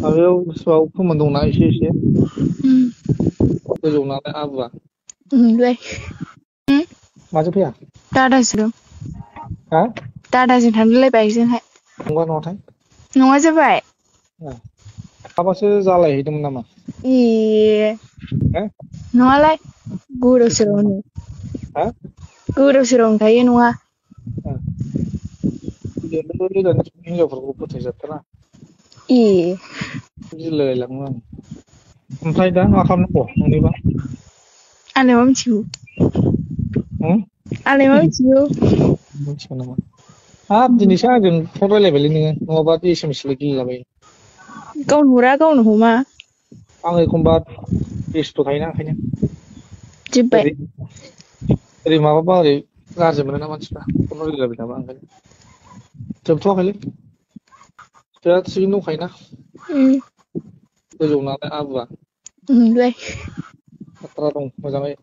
माबायाव गोसोआव खोमोन दंना एसे एसे गोजौ नालाय आबुआ ओमफ्राय माजों फैया दादासो दं हा दादाजों थांदोंलाय बाइकजोंहाय नंगौ नङाथाय नङा जाबाय हाबासो जालायहैदोंमोन नामा ए हो नङालाय गोदाव सोरावनो हा गोदाव सोरावनो थायो नङा हिनजावफोरखौ फोथायजाथारा ए गिलायलाङो आं ओमफ्राय दा मा खालामनांगौ नोंनिबा आंलाय मा मिथिगौ आंलाय मा मिथिगौ मिथिगौ नामा हाब दिनैसो आंजों फन रायलायबायलै नोङो नङाबा एसएमएसल' गेलेलाबायो गावनो हरा गावनो हमा आं एखमबा बेस्थ' थायोना ओंखायनो जोब्बाय ओरै माबाबा ओरै गाज्रि मोनोना मानसिफ्रा फन रायलायबाय थाबा ओंखायनो जोबथ'वाखैलै दा थिगैनो दंखायोना गोजौ नालाय आबुआ ओमफ्राय खाथ्रा दं मोजाङै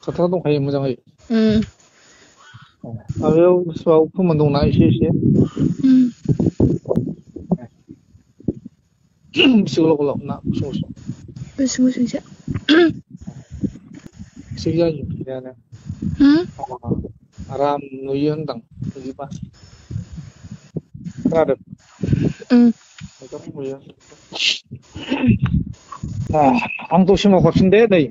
खाथ्रा दंखायो मोजाङै माबायाव गोसोआव खोमोन दंना एसे एसे बेसे गोलाव गोलाव ना गुसुं गुसुं गुसुं गुसुंसो थिग जायो बिदियानो आराम नुयो होनदां बिदिबा खोनादों नुयो आं दसे उनाव हरफिन दे नै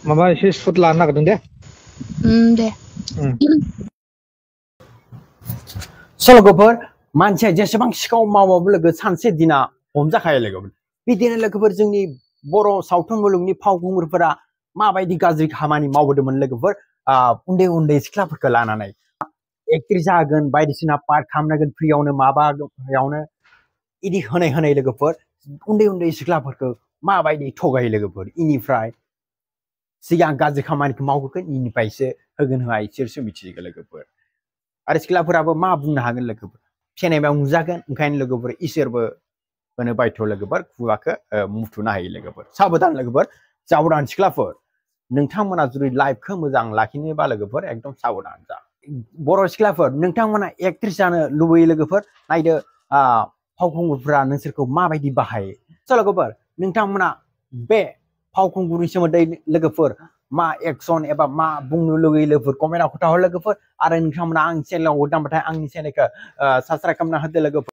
माबा एसे सुद लानो नागिरदों दे दे लोगोफोर मानसिया जेसेबां सिखाव मावाबो लोगो सानसे दिना हमजाखायो लोगोफोर बिदिनो लोगोफोर जोंनि बर' सावथुन मुलुगनि फावखुंगुरफोरा माबायदि गाज्रि खामानि मावबोदोंमोन लोगोफोर उन्दै उन्दै सिख्लाफोरखौ लानानै एक्ट्रेस जागोन बायदिसिना पार्ट खालामनांगोन फ्रियावनो माबायावनो इदि होनाय लोगोफोर उन्दै उन्दै सिख्लाफोरखौ माबायदि थगायो लोगोफोर इनिफ्राय सिगां गाज्रि खामानिखौ मावगोन इनिफ्रायसो होगोन होआ इसोरसो मिथिगोन लोगोफोर आरो सिख्लाफोराबो मा बुंनो हागोन लोगोफोर सेनेमायाव नुजागोन ओंखायनो लोगोफोर इसोरबो होनो बायथ' लोगोफोर खुगाखौ मुथुनो हायो लोगोफोर साबधान लोगोफोर साबधान सिख्लाफोर नोंथांमोना जुदि लाइफखौ मोजां लाखिनोबा लोगोफोर एकदम साबधान जा बर' सिख्लाफोर नोंथांमोना एक्ट्रेस जानो लुबैयो लोगोफोर नायदो फावखुंगुरफोरा नोंसोरखौ माबायदि बाहायो लोगोफोर नोंथांमोना बे फावखुंगुरनि सोमोन्दै लोगोफोर मा एक्सन एबा मा बुंनो लुगैयो लोगोफोर कमेन्टआव खोन्थाहर लोगोफोर आरो नोंथांमोना आंनि चेनेलाव गोदानबाथाय आंनि चेनेलखौ साबस्क्राइब खालामना होदो लोगोफोर